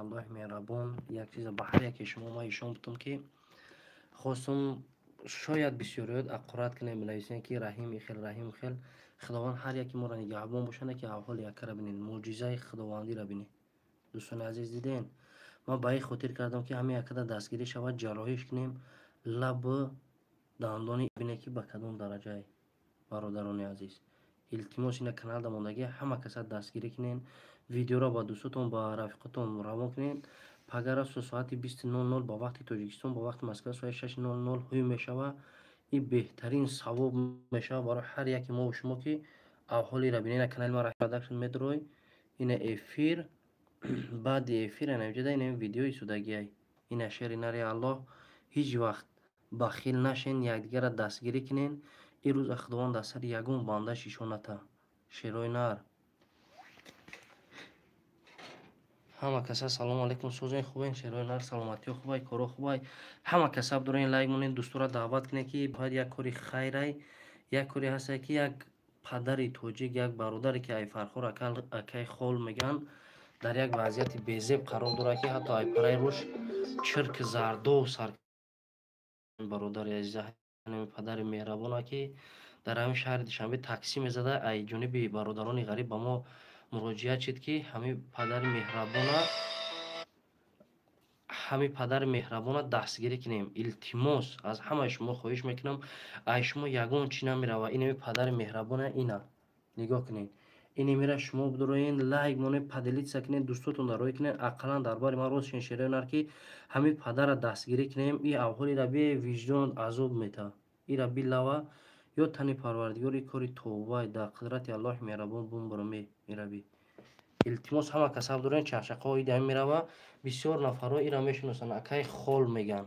Аллоҳи меҳрабон. Як чиза ба ҳар яке шумо ман ишон бутам, ки хостум, шояд бисёриёт аққурат кунем, бинависем, ки Раҳим ихел, Раҳим хел. Худованд ҳар яке моро нигаҳбон бошад, ки авҳоли якара бинед, мӯъҷизаи худовандиро бинед. Дӯстони азиз, диден, ман ба ин хотир кардам, ки ҳамин якада дастгирӣ шавад, ҷарроҳиш кунем, лабу дандони бинед, ки ба кадом дараҷае. Бародарони азиз, илтимос, ина каналда мондагӣ, ҳама каса дастгирӣ кунен, видеоро ба дӯстотон, ба рафиқотон равон кунед. Пагара соати 20:00 ба вақти Тоҷикистон, ба вақти Москва соати 6:00 ҳуй мешава. Ин беҳтарин савоб мешава барои ҳар яке мову шумо, ки авҳолиро бинед. Ина канали ман Продакшн медрой, ина эфир, баъди эфир ина инҷода ина видеои судагиай. Ина шери нари Аллоҳ. Ҳеҷ вақт бахил нашен, якдигарро дастгирӣ кунен. Ин рӯза Худованд аз сари ягон банда шишоната. Шерои нар. Ҳама каса салому алайкум, созен, хубен, шерои нар, саломатиё хубай, коро хубай. Ҳама каса дорен лайк монен, дӯстора даъват кунед, ки бояд як кори хайрай, як коре ҳаста, ки як падари тоҷик, як бародаре, ки ай Фархор, акай Хол мегӯянд, дар як вазъияти безеб қарор дорад, ки ҳатто ай параи рӯш чирк зардов сар. Бародари азиза, падари меҳрабона, ки дар ҳамин шаҳри Душанбе таксӣ мезада, ай ҷониби бародарони ғариб ба мо муроҷиат шид, ки ҳамин падари меҳрабона дастгирӣ кунем. Илтимос, аз ҳамаи шумо хоҳиш мекунам, ай шумо ягон чӣ намерава. Инами падари меҳрабона, ина нигоҳ кунед, инамира шумо бидороен, лайк монед, поделиться кунед, дӯстотон дароӣ кунед, ақаллан дар бари ман рост шен, нар, ки ҳамин падарра дастгирӣ кунем. И авҳолира бе виҷдон азоб мета, ира билава ё тани Парвардигори кори тобай дар қудрати Аллоҳи меҳрабон бумбуро меравӣ. Илтимос, ҳама касаб дорен, чақчақҳо ида мерава. Бисёр нафарҳо ира мешиносанд, акай Хол меган,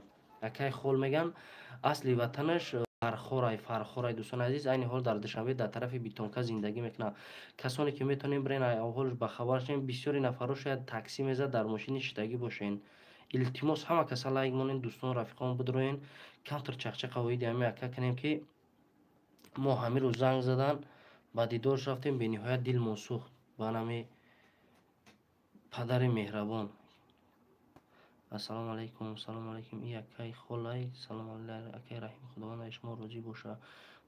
акай Хол меган. Асли ватанаш Фархорай, Фархорай. Дӯстони азиз, айни ҳол дар Душанбе, дар тарафи Битонка зиндагӣ мекунад. Касоне ки метавонем, бирен, авҳолш бахабар шавем. Бисёри нафарҳо шояд таксӣ мезад, дар мошини шидагӣ бошен. Илтимос, ҳама каса лайк монен, дӯстон, рафиқон бидроен, камтар чақчақа оиди ҳами ака кунем, ки мо ҳамин рӯз занг задан, ба дидорш рафтем, бениҳоят дилмон сӯхт ба нами падари меҳрабон. Ассалому алайкум, салому алайкум, и акай Холай? Салому акай Раҳим, Худованд аз шумо розӣ боша,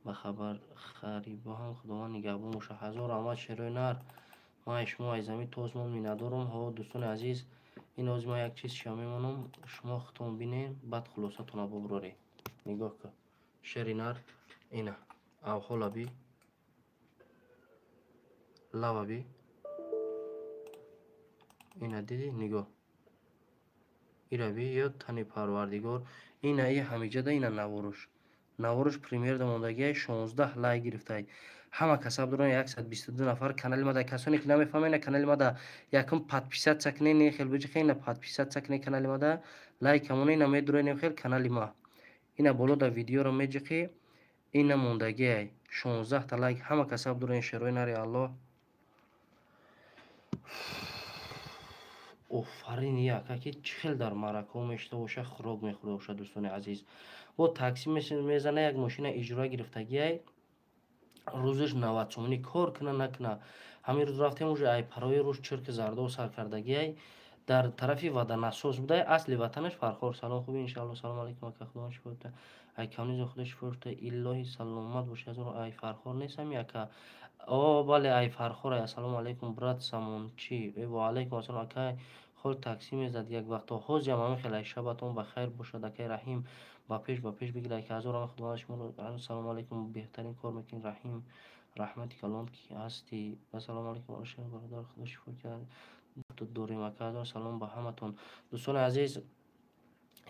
ба хабархарибоҳам Худованд нигаҳбон боша. Ҳазор раҳмат, шерои нар, ман аз шумо аз замин то осмон миннатдорам. Ҳо, дӯстони азиз, ин ҳозир ман як чиз шиа мемонам, шумо худтон бинед, баъд хулосатонро бубуроред. Нигоҳ кун, шери нар, ина авҳола би, лава би, ина дидӣ, нигоҳ, ира би, ё тани Парвардигор. Ина и ҳамиҷада, ина наворуш, наворуш премьер да мондагиай, 16 лайк гирифтай. Ҳама касаб доран, 122 нафар канали мада. Касоне ки намефаҳмед, канали мада якум подписаться кунед, не хел биҷихе, ина подписаться кунед канали мада, лайк ҳамона. Ина медуроенем хел канали ма, ина боло да видеоро меҷиқӣ, ина мондагиай, 16-та лайк. Ҳама касаб дорен, шерои нари Аллоҳ. Офарин, яка ки чӣ хел дар маъракаҳо мешида боша, хӯрок мехӯрда боша. Дӯстони азиз, бо таксӣ мезана, як мошина иҷроа гирифтагиай, рӯзаш 90 сомонӣ, кор куна накуна. Ҳамин рӯз рафтем, уже ай парои рӯз чирки зардо сар кардагиай, дар тарафи водонасос будай, асли ватанаш Фархор. Салом, хуби, иншаалло. Салому алайкум, ака, Худованд шифо диҳад, ай камнизо Худо шифо диҳад, илоҳи саломат бошӣ. Ай Фархор нестам, яка? О, бале, ай Фархор. Ассалому алайкум, брат Самончи. Ва алайкум ассалом. Акай Хол таксӣ мезад як вақто, ҳозиам ҳамин хел. Ай шабатон ба хайр бошад, акай Раҳим, ба пеш, ба пеш бигир, ки ҳазор ҳама Худованд шуморо. Салому алайкум, беҳтарин кор мекунӣ, Раҳим, раҳмати калон ки ҳастӣ. Ассалому алайкум, бародар, Худо шифо диҳад дорем, ака. Ҳазор салом ба ҳаматон. Дӯстони азиз,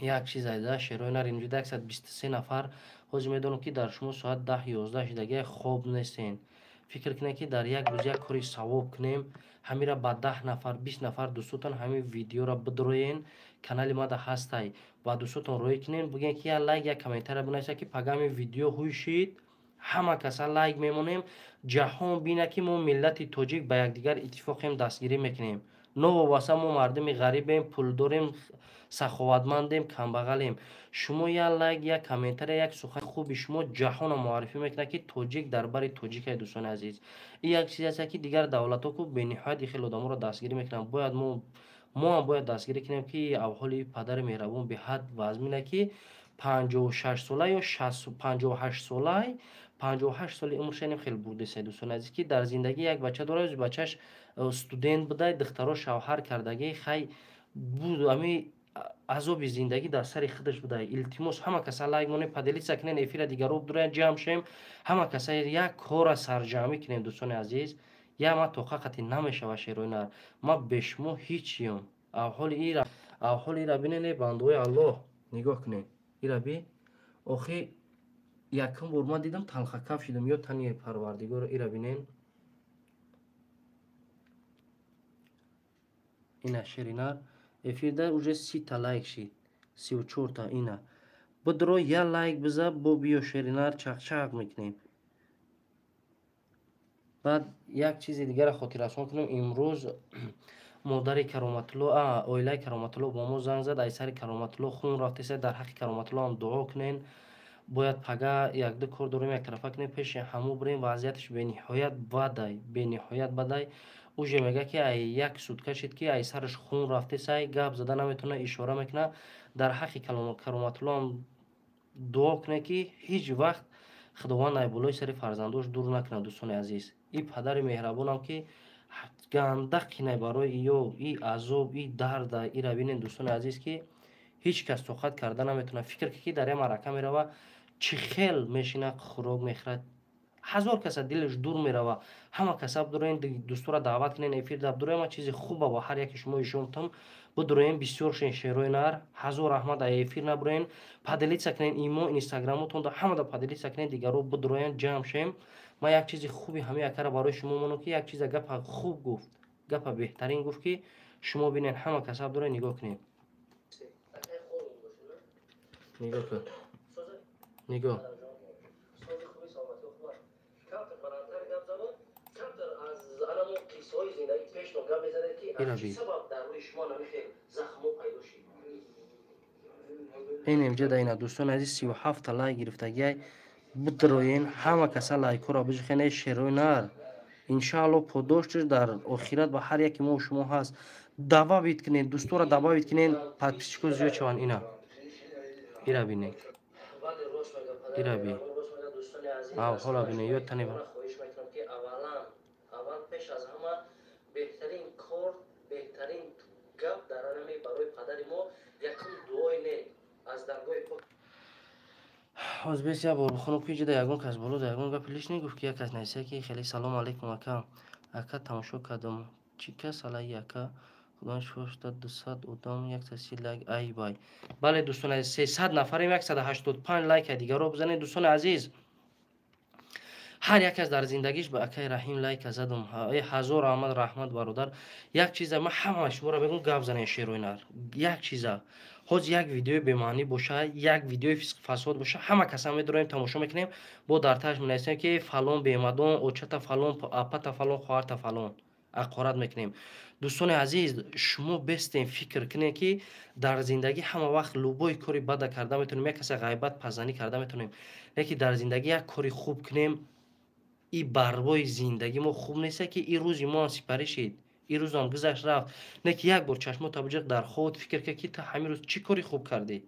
як чиз айда, шерои нар, инҷода 123 нафар. Ҳозир медонам, ки дар шумо соат 10-11 шидагия, хоб нестен. Фикр кунед, ки дар як рӯз як кори савоб кунем. Ҳамира ба 10 нафар, 20 нафар дӯстотон ҳамин видеоро бидроен. Канали мада ҳастай, ба дӯстотон роӣ кунен, бигӯен, ки як лайк, як комментария бинависад, ки пагами видео ҳуй шид, ҳама каса лайк мемонем, ҷаҳон бина, ки мо миллати тоҷик ба якдигар иттифоқем, дастгирӣ мекунем. Новобаста мо мардуми ғарибем, пулдорем, саховатмандем, камбағалем, шумо як лайк, як комментария, як сухани хуби шумо ҷаҳонро муаррифӣ мекунад, ки тоҷик дар бари тоҷикай. Дӯстони азиз, ин як чизе аст, ки дигар давлатҳо ку бениҳоят хеле одаморо дастгирӣ мекунанд. Бояд мо Мо ҳам бояд дастгирӣ кунем, ки авҳоли падари меҳрабон беҳад вазмина, ки 56 сола ё 58 солай, 58 соли умрша инам хеле бурдеса, дӯстони азиз, ки дар зиндагӣ як бача дорад, бачаш студент будай, духтаро шавҳар кардагӣ, хай буд, ами азоби зиндагӣ дар сари худаш будай. Илтимос, ҳама каса лайк монем, поделиться кунен эфира, дигаро бидуроян, ҷамъ шем, ҳама каса як кора сарҷамӣ кунем, дӯстони азиз. Я ма тоқа қати намешава, шерои нар, ма бешумо ҳичиём. Авҳоли ира бинене, бандои Аллоҳ, нигоҳ кунед, ира би. Охи якум бор ман дидам, талхакаф шидам, ё тани Парвардигор, ира бинен. Ина шеринар эфирда уже 30-та лайк шид, 34-та. Ина бидро, я лайк биза, бо биё, шеринар, чақчақ мекунем. Баъд як чизи дигарро хотиррасон кунем. Имрӯз модари Кароматулло, оилаи Кароматулло бо мо занг зад. Ай сари Кароматулло хун рафтеса. Дар ҳаққи Кароматулло ҳам дуо кунен. Бояд пага якду кор дорем, яктарафа кунем, пеши ҳаму бирем. Вазъияташ бениҳоят бадай, бениҳоят бадай. Уже мега, ки ай як сутка шид, ки ай сараш хун рафтесай, гап зада наметавона, ишора мекунад. Дар ҳаққи Кароматулло ҳам дуо кунед, ки ҳеҷ вақт Худованд ай болои сари фарзандош дур накунад, дӯстони азиз. И падари меҳрабонам, ки ганда қинай барои ё и азоб, и дарда, ира бинен, дӯстони азиз, ки ҳеҷ кас тоқат карда наметавонад. Фикр ки дар як маърака мерава, чӣ хел мешина, хӯрок мехӯрад, ҳазор каса дилаш дур мерава. Ҳама каса бидуроен, дӯстора даъват кунен, эфир да бидуроен. Ман чизи хуба ба ҳар яке шумо ишонтам. Бидуроен, бисёр шен, шерои нар. Ҳазор раҳмат. Ай эфир набуроен, поделиться кунен, имо, инстаграмотон да ҳамада поделиться кунен, дигаро бидуроен, ҷамъ шем. Ман як чизи хуби ҳамаи акара барои шумо монам, ки як чиза гапа хуб гуфт, гапа беҳтарин гуфт, ки шумо бинен. Ҳама каса бидуроен, нигоҳ кунед, нигоҳ кун, нигоҳ. Ин имҷа да ина, дӯстони азиз, 37-та лайк гирифтагиай. Бидроен, ҳама каса лайкҳоро бижихен. Шерои нар, иншаалло, подошташ дар охират ба ҳар яке мо шумо ҳаст. Добавить кунед, дӯстора добавить кунед, подписчико зиёд шаванд. Ина ира бинед, ира би, авҳола бинед, ё тани. Беҳтарин кор, беҳтарин гап дар анаме барои падари мо якум дуои нек аз даргоҳи пок. Ҳоз бес як бор бихонам, ки ҷида ягон кас боло да ягон гапи лишний гуфт, ки як кас нависа, ки хеле салом алейкум, ака, ака, тамошо кардам, чӣ кас алайи ака, худованд шифо дод. 200 одам, 130 лайк, ай бай. Бале, дӯстони азиз, 300 нафарем, 185 лайк. Дигаро бизанед, дӯстони азиз. Ҳар як кас дар зиндагиш ба акаи Раҳим лайка задум. Ҳазор аҳмад раҳмат, бародар. Як чиза ман ҳама шуморо мегӯм, гап занен, шерои нар. Як чиза, ҳоз як видеои бемаънӣ боша, як видеои фисқфасод боша, ҳама каса медороем, тамошо мекунем, бо дар тааш менависем, ки фалон бемадон, очата фалон, апата фалон, хоҳарта фалон, ақорат мекунем. Дӯстони азиз, шумо бестем, фикр кунед, ки дар зиндагӣ ҳама вақт любой кори бада карда метавонем, як каса ғайбат, пазанӣ карда метавонем, лекин дар зиндагӣ як кори хуб кунем, и барбои зиндагӣ мо хуб неста, ки и рӯзи мо ҳам сипарӣ шид, и рӯзам гузашт, рафт. Не ки як бор чашмота биҷиқ, дар худ фикр кар, ки ту ҳамин рӯз чӣ кори хуб кардӣ,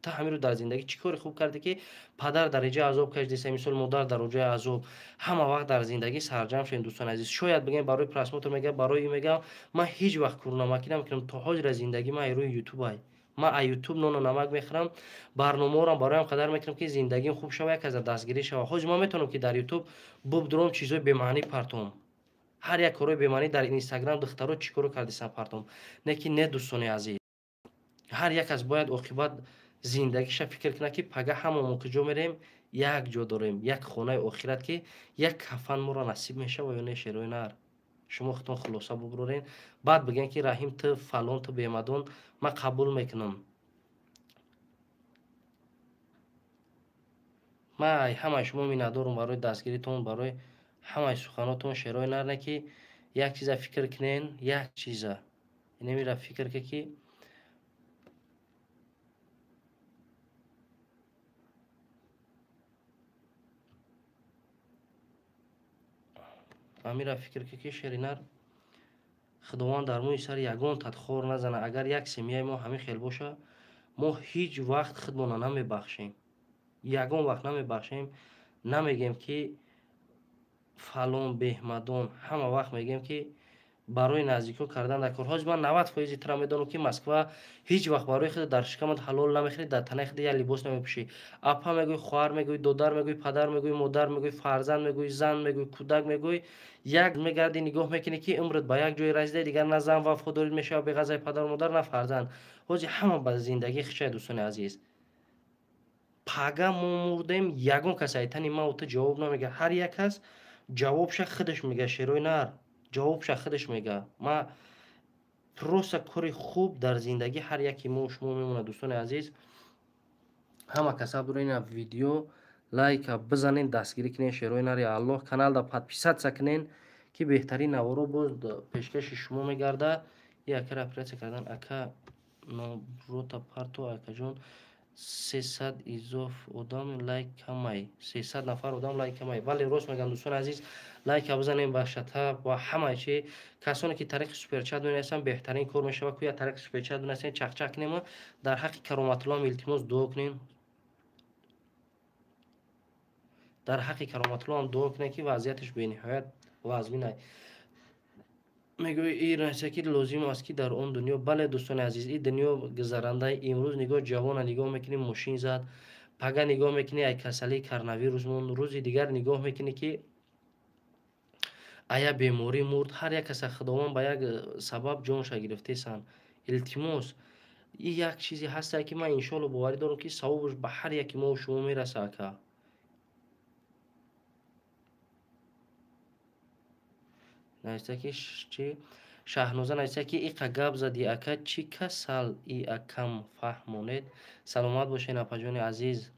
ту ҳамин рӯз дар зиндагӣ чӣ кори хуб кардӣ, ки падар дар иҷои азоб кашидеса, мисол, модар дар оҷои азоб. Ҳама вақт дар зиндагӣ сарҷамъ шавем, дӯстони азиз. Шояд бигӯем, барои просмотр мегӯям, барои ин мегӯям. Ман ҳеҷ вақт курнамакӣ намекунам. То ҳозира зиндагӣ ман рӯи ютубай, ман аз ютуб нону намак мехӯрам. Барномаҳоам бароям қадар мекунам, ки зиндагим хуб шава, як каза дастгирӣ шава. Ҳозир ман метавонам, ки дар ютуб бубдуром, чизҳои бемаънӣ партом, ҳар як корҳои бемаънӣ дар инстаграм, духтаро чӣ коро кардисан, партом. Не ки не, дӯстони азиз, ҳар як кас бояд оқибат зиндагиша фикр кунад, ки пага ҳама мо куҷо мерем. Як ҷо дорем, як хонаи охират, ки як кафан моро насиб мешава ё не. Шерои нар, шумо худтон хулоса бубурорен, баъд бигӯен, ки Раҳим, ту фалон, ту бемадон. Ман қабул мекунам. Ман ҳамаи шумо миннатдорам барои дастгиритон, барои ҳамаи суханотон, шерои нар. Не ки як чиза фикр кунен, як чиза инамира фикр ка, ки амира фикр ка, ки шеринар. Худованд дар мӯи сари ягон тадхор назана. Агар як семьяи мо ҳамин хел боша, мо ҳеҷ вақт худмона намебахшем, ягон вақт намебахшем. Намегем ки фалон беҳмадон, ҳама вақт мегем ки барои наздикҳо кардан дар кор. Ҳозир ман 90% тира медонам ки Москва ҳеҷ вақт барои худ дар шикамат ҳалол намехӯрӣ, дар танаи худ як либос намепӯшӣ. Апа мегӯй, хоҳар мегӯй, додар мегӯй, падар мегӯй, модар мегӯй, фарзанд мегӯй, зан мегӯй, кӯдак мегӯй. Як мегардӣ, нигоҳ мекунӣ ки умрат ба як ҷое расида, дигар на зан вафодорӣ мешавад беғазаи падару модар, на фарзанд. Ҳозир ҳама ба зиндагӣ хушай, дӯстони азиз. Пага мо мурдем, ягон кас айтани ма ту ҷавоб намега. Ҳар як кас ҷавобша худаш мега, шерои нар ҷавобша худаш мега. Ма просто кори хуб дар зиндагӣ ҳар яке мо шумо мемонад, дӯстони азиз. Ҳама каса бирӯ видео лайка бизанен, дастгирӣ кунен шерои нари Аллоҳ, каналда подписаться кунен ки беҳтарин наворо боз пешкаши шумо мегарда. Якара оператсия кардан ака ноброта парто акаҷон, 300 изоф одам лайк камай, 300 нафар одам лайк камай. Бале, рост мегам, дӯстони азиз, лайка бизанем ба шата ва ҳамаи чи. Касоне ки тариқи суперчат менависанд, беҳтарин кор мешавад ку я тариқи суперчат бинависем, чақчақ кунем. Дар ҳаққи Кароматуллоам илтимос дуо кунем, дар ҳаққи Кароматуллоам дуо кунем ки вазъияташ бениҳоят вазминай. Мегӯи и раиса ки лозим аст ки дар он дунё. Бале, дӯстони азиз, и дунё гузарандаи. Имрӯз нигоҳ ҷавона нигоҳ мекунӣ, мошин зад, пага нигоҳ мекунӣ, ай касалии коронавирус монд, рӯзи дигар нигоҳ мекунӣ ки ая беморӣ мурд. Ҳар як каса Худованд ба як сабаб ҷонша гирифтесан. Илтимос, и як чизе ҳастае ки ман иншоалло боварӣ дорам ки савобаш ба ҳар яки мо шумо мераса, ака. Нависта ки чи Шаҳноза нависта ки иқа гап зади ака, чӣ касал и акам фаҳмонед. Саломат бошед, апаҷони азиз,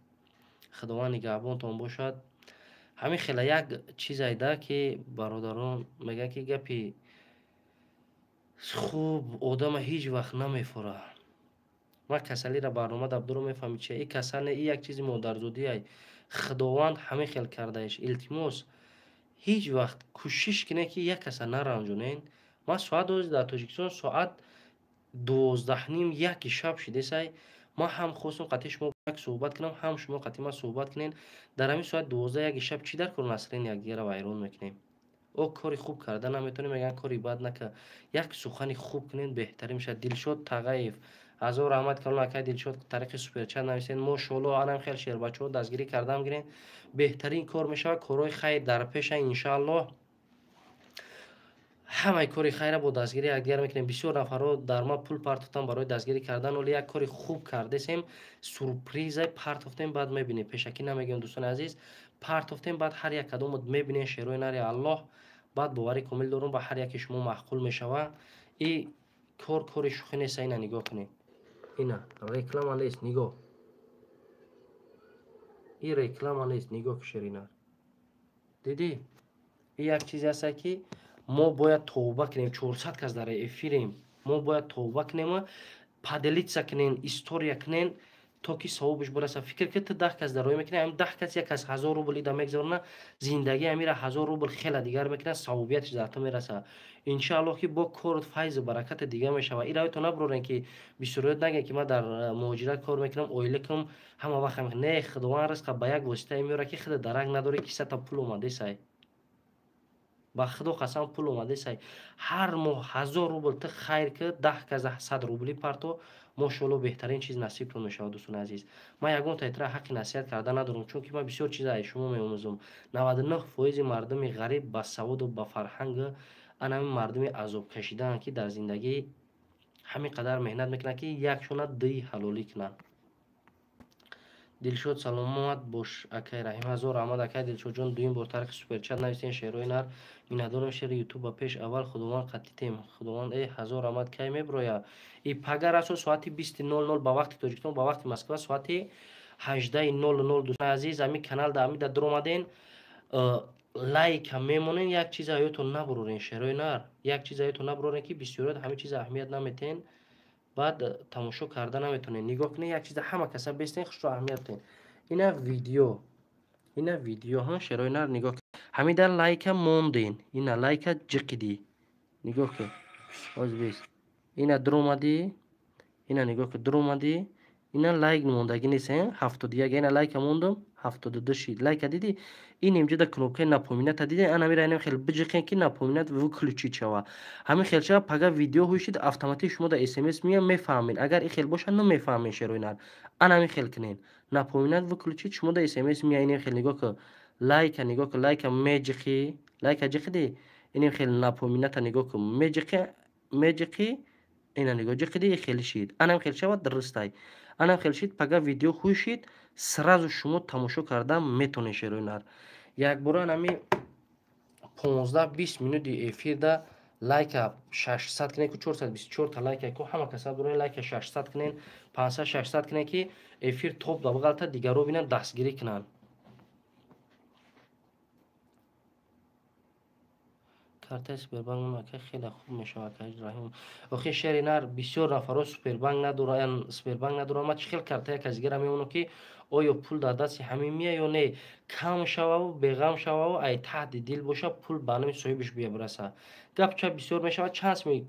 Худованд нигаҳбонтон бошад. Ҳамин хела як чиз айда ки бародарон мегӯянд ки гапи хуб одама ҳеҷ вақт намефура. Ман касалиро барнома дабдуро мефаҳмӣ чи и касал не, и як чизи модарзодиай. Худованд ҳамин хел кардаеш. Илтимос, ҳеҷ вақт кӯшиш кунед ки як каса наранҷонед. Ман соат ҳозир дар Тоҷикистон соат 12:30 яки шаб шидесай. Ман ҳам хостам қатъи шумо як суҳбат кунам, ҳам шумо қатъи ман суҳбат кунед. Дар ҳамин соат 12 яки шаб чӣ дар кор насрин якдигарро вайрон мекунем? О кори хуб карда наметавонем, мегӯянд кори бад нака. Як сухани хуб кунед, беҳтарин мешавад. Дилшод Тағаев, ҳазор раҳмат калон акай Дилшод, тариқи суперчат нависед. Мошоалло, анам хел шербачаҳо дастгирӣ кардам гирен, беҳтарин кор мешавад. Корҳои хайр дар пеша иншааллоҳ. Ҳамаи кори хайра бо дастгирӣ якдигар мекунем. Бисёр нафарҳо дар ма пул партофтан барои дастгирӣ кардан, оле як кори хуб кардесем, сюрпризай партофтем, баъд мебинем. Пешакӣ намегӯем, дӯстони азиз, партофтем, баъд ҳар як кадомот мебинем шерои нари Аллоҳ. Баъд боварӣ комил дорум ба ҳар яке шумо маъқул мешавад. И кор кори шӯхӣ нест, ина нигоҳ кунед. Ина реклама нест, нигоҳ. И реклама нест, нигоҳ ки шеринар. Дидӣ? И як чизе аст ки мо бояд тавба кунем. 400 кас дар эфирем. Мо бояд тавба кунем, поделиться кунем, история кунем, то ки савобаш бираса. Фикр ки ту 10 кас дароӣ мекунӣ, ҳамин 10 кас як кас 1000 рубл ида мегзарона, зиндагӣ ҳамира 1000 рубл хела дигар мекунад, савобияташ дар ту мераса. Иншааллоҳ ки бо корот файзу баракати дига мешавад. Ира то набурорем ки бисёриёт нагӯянд ки ман дар муҳоҷират кор мекунам, оилакам ҳама вақт. Не, Худованд ризқа ба як воситае меорад ки худа дарак надорӣ, кисата пул омадесай. Ба Худо қасам пул омадесай. Ҳар моҳ 1000 рубл ту хайр ки 10 кас 100 рубли парто, мошоалло беҳтарин чиз насибтон мешавад, дӯстони азиз. Ман ягон тайтра ҳаққи насиҳат карда надорам, чунки ман бисёр чиза аз шумо меомӯзам. 99% мардуми ғариб ба саводу ба фарҳанг ана ҳамин мардуми азобкашидаанд ки дар зиндагӣ ҳамин қадар меҳнат мекунанд ки як шона дии ҳалолӣ кунанд. Дилшод саломат бош акай Раҳим, ҳазор раҳмат акай Дилшодҷон. Дуюм бор тариқи суперчат нависен шерои нар. Миннатдорам шери ютуб ба пеш аввал Худованд қатитем. Худованд ҳазор раҳмат. Кай меброя? И пага расо соати 20:00 ба вақти Тоҷикистон, ба вақти Москва соати 18:00. Дӯстони азиз, ҳамин каналда ҳамин да дуромаден, лайка мемонен, як чиза ҳаётон набурорен шерои нар. Як чиза ҳаётон набурорен ки бисёриёт ҳамин чиза аҳамият наметен, баъд тамошо карда наметонед. Нигоҳ кунед, як чиза ҳама каса бестен, хушро аҳамият кунед. Ина видео, ина видео ҳа шерои нар нигоҳ кунед. Ҳамин дар лайка монден, ина лайка ҷиқидӣ. Нигоҳ кун. Ҳоз бис. Ина дуромадӣ, ина нигоҳ ки дуромадӣ, ина лайк мондагӣ нест, 71, ина лайка мондум, 72 шид. Лайка дидӣ? Ин инҷода кнопкаи напоминать дидӣ? Ана мира инам хел биҷиқен ки напоминать выключить шава. Ҳамин хел шава, пага видео ҳушид, автоматик шумо да СМС меяд, мефаҳмед. Агар ин хел боша, намефаҳмед шерои нар. Ана ҳамин хел кунен. Напоминать выключить, шумо да СМС меяд, инам хел нигоҳ ки лайка нигоҳ ки лайка меҷиқӣ, лайка ҷиқидӣ, инам хел напоминать нигоҳ ки меҷиқӣ, меҷиқӣ, ина нигоҳ ҷиқидӣ, ин хеле шид. Анам хел шава, дурустай. Анам хел шид, пага видео хушид, сразу шумо тамошо кардан метонед шерои нар. Якбора анами 15-20 минути эфирда лайка 600 кунед, ку 424 та лайка ку ҳама каса дорен лайка 600 кунед, 500-600 кунед ки эфир топ да бағалта дигаро бинанд, дастгирӣ кунанд. Картаи Супербанк ака хеле хуб мешавад, акаи Раҳим. Охи шери нар бисёр нафарҳо Супербанк надоранд, Супербанк надоранд. Ман чӣ хел картаи як аз дигара мемонам ки оё пул дар дасти ҳамин меяд ё не? Кам шававу беғам шававу ай таҳти дил боша, пул ба номи соҳибаш бия бираса. Гап чап бисёр мешавад, чанд сми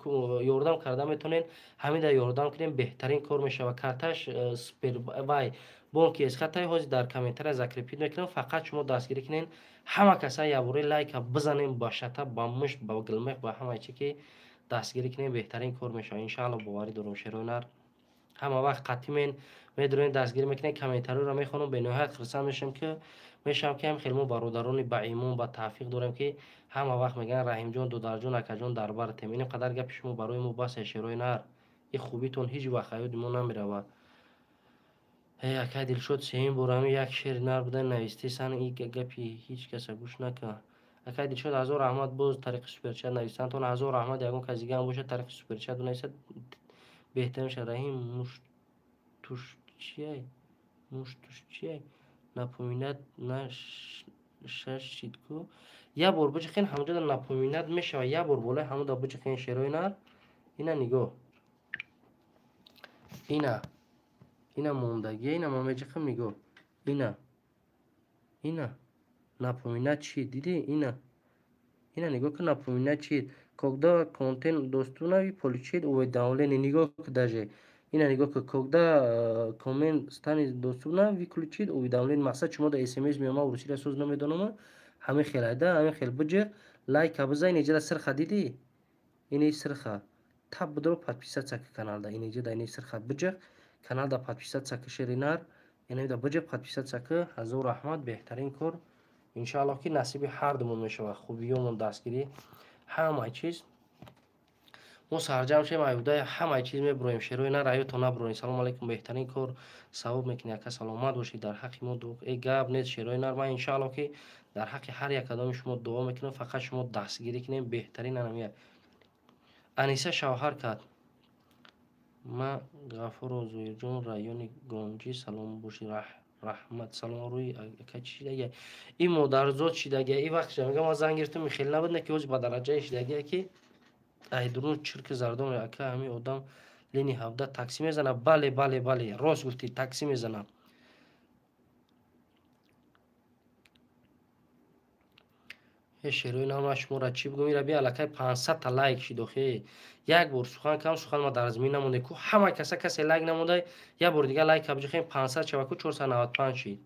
ёрдам карда метавонед, ҳамин дар ёрдам кунем, беҳтарин кор мешавад. Карташ супер вай бонки эсхатай ҳозир дар комментария закрепить мекунам, фақат шумо дастгирӣ кунед. Ҳама каса якбора лайка бизанем, ба шата, ба мушт, ба гилмех, ба ҳама чӣ ки дастгирӣ кунем, беҳтарин кор мешавад. Иншаалло боварӣ дорам шерои нар. Ҳама вақт қатимен медурем, дастгирӣ мекунем, комментариёро мехонам, бениҳоят хурсанд мешавам ки ҳам хел мо бародарони ба имон, ба тавфиқ дорем ки ҳама вақт мегӯянд Раҳимҷон, додарҷон, акаҷон дар бартем. Ин қадар гапи шумо барои мо бас, шерои нар. Ин хубитон ҳеҷ вақт ҳаёти мо намеравад. Эй акай Дилшод, сеюм бор ҳамин як шери нар буда навистесан, ин гапи ҳеҷ каса гӯш накун. Акай Дилшод, ҳазор раҳмат, боз тариқи суперчат нависантон, ҳазор раҳмат. Ягон кас дига ҳам бошад тариқи суперчат бинависад, беҳтар мешавад. Раҳим муштушчиай, муштушчиай, напоминать на шашид ку. Як бор биҷиқен, ҳамонҷода напоминать мешавад. Як бор болои ҳамонда биҷиқен шерои нар. Ина нигоҳ. Ина. Ина мондагия, ина ман меҷиқам, нигоҳ. Ина. Ина. Напоминать чӣ? Дидӣ? Ина. Ина нигоҳ ки напоминать чӣ? Когда контент доступна, вы получите уведомление. Нигоҳ ки даже. Ина нигоҳ ки когда коммент станет доступна, выключить уведомление. Мақсад шумо да СМС меомад, русиро соз намедонам. Ҳамин хел айда, ҳамин хел биҷиқ, лайка бизан, инҷода сирха дидӣ? Ини сирха. Таб бидро подписаться ки каналда. Инҷода ини сирха биҷиқ, каналда подписаться ки шери нар. Инамида биҷиқ подписаться ки. Ҳазор раҳмат, беҳтарин кор. Иншааллоҳ ки насиби ҳар думон мешавад. Хубиёмон, дастгирӣ, ҳамаи чиз. Мо сарҷамъ шем, аюдаи ҳамаи чиз мебуроем. Шерои нар аюто набуроем. Салом алейкум, беҳтарин кор савоб мекунӣ ака, саломат бошӣ. Дар ҳаққи мо дуо. Э гап нест шерои нар, ман иншааллоҳ ки дар ҳаққи ҳар як кадоми шумо дуо мекунам, фақат шумо дастгирӣ кунем, беҳтарин анамия. Аниса шавҳар кард. Ма Ғафуров Зоирҷон, райони Гонҷӣ, салом бошӣ, раҳмат, салом рӯи ака чӣ шидагия? Ин модарзод шидагия, ин вақт мегӯям ман занг гирифтам, хеле набуд, не ки ҳозир ба дараҷае шидагия ки ай дурун чирки зардон. Ака ҳамин одам лини 17 такси мезанад. Бале, бале, бале, рост гуфтӣ, такси мезанад. Э шерои нар, ман шуморо чӣ бигӯям? Ира би аллакай 500 та лайк шид охе. Як бор сухан кам, сухан ма дар замин намонде ку ҳама каса касе лайк намонда, як бор дигар лайк биҷихем, 500 шава ку 495 шид.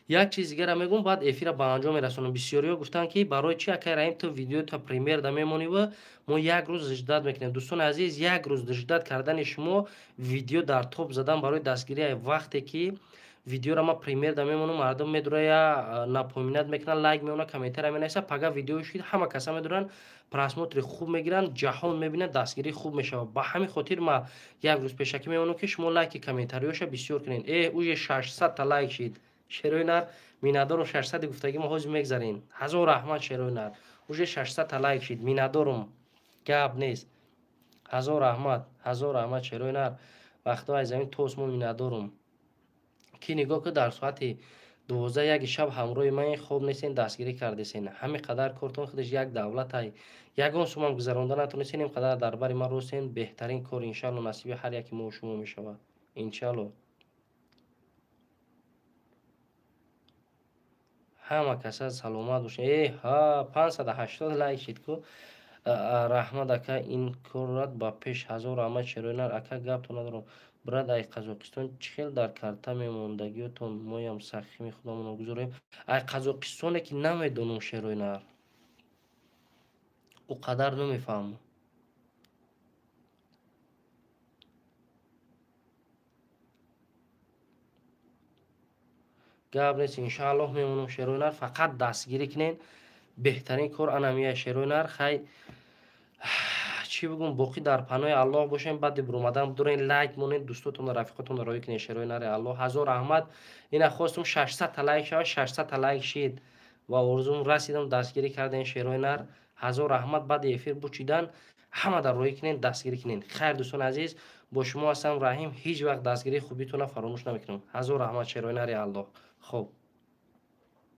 Як чиз дигарам мегӯм, баъд эфира ба анҷом мерасонам. Бисёриҳо гуфтанд ки барои чӣ акай Раҳим ту видео та премьер да мемонӣ ва мо як рӯз ждать мекунем. Дӯстони азиз, як рӯз ждать кардани шумо видео дар топ задан барои дастгирии вақте ки видеоро ман премьер да мемонам, мардум медурая, напоминать мекунанд, лайк меонанд, комментария менависанд, пага видео шид, ҳама каса медуранд, просмотри хуб мегиранд, ҷаҳон мебинанд, дастгирӣ хуб мешавад. Ба ҳамин хотир ман як рӯз пешакӣ мемонам ки шумо лайки комментариёша бисёр кунед. Э, уже 600 та лайк шид. Шерои нар, миннатдорум, 600 гуфтагӣ мо ҳозир мегзарем. Ҳазор раҳмат шерои нар. Уже 600 та лайк шид. Миннатдорум. Гап нест. Ҳазор раҳмат, ҳазор раҳмат шерои нар. Вақтҳо аз замин то осмон миннатдорум. Ки нигоҳ ки дар соати 12:01 шаб ҳамроҳи ман хоб нестен, дастгирӣ кардесен. Ҳамин қадар кортон худаш як давлатай. Ягон сумам гузаронда натонистен, ин қадар дар бари ман ростен, беҳтарин кор иншаалло насиби ҳар яки мо шумо мешавад. Иншаалло. Ҳама каса саломат бошед. Э ҳа, 580 лайк шид ку. Раҳмат, ака, ин корат ба пеш. Ҳазор раҳмат, шерои нар. Ака, гаптон надорам. Брат, ай Қазоқистон чӣ хел дар карта мемондагиётон, моям сахими худамонро гузорем. Ай Қазоқистоне ки намедонам, шерои нар, ӯ қадар намефаҳмам. Гап нест, иншааллоҳ мемонам, шерои нар, фақат дастгирӣ кунен. Беҳтарин кор анамия, шерои нар. Хай, чӣ бигӯм, боқӣ дар паноҳи Аллоҳ бошем. Баъди буромадан дурен лайк монед, дӯстотонро, рафиқотонро роҳӣ кунед, шерои нари Аллоҳ. Ҳазор раҳмат. Ина хостум 600 та лайк шавад, 600 та лайк шид ва орзум расидам. Дастгирӣ кардем, шерои нар, ҳазор раҳмат. Баъди эфир бучидан ҳама дар роҳӣ кунед, дастгирӣ кунед. Хайр, дӯстони азиз, бо шумо ҳастам Раҳим. Ҳеҷ вақт дастгирии хубитонро фаромӯш намекунам. Ҳазор раҳмат, шерои нари Аллоҳ. Хуб.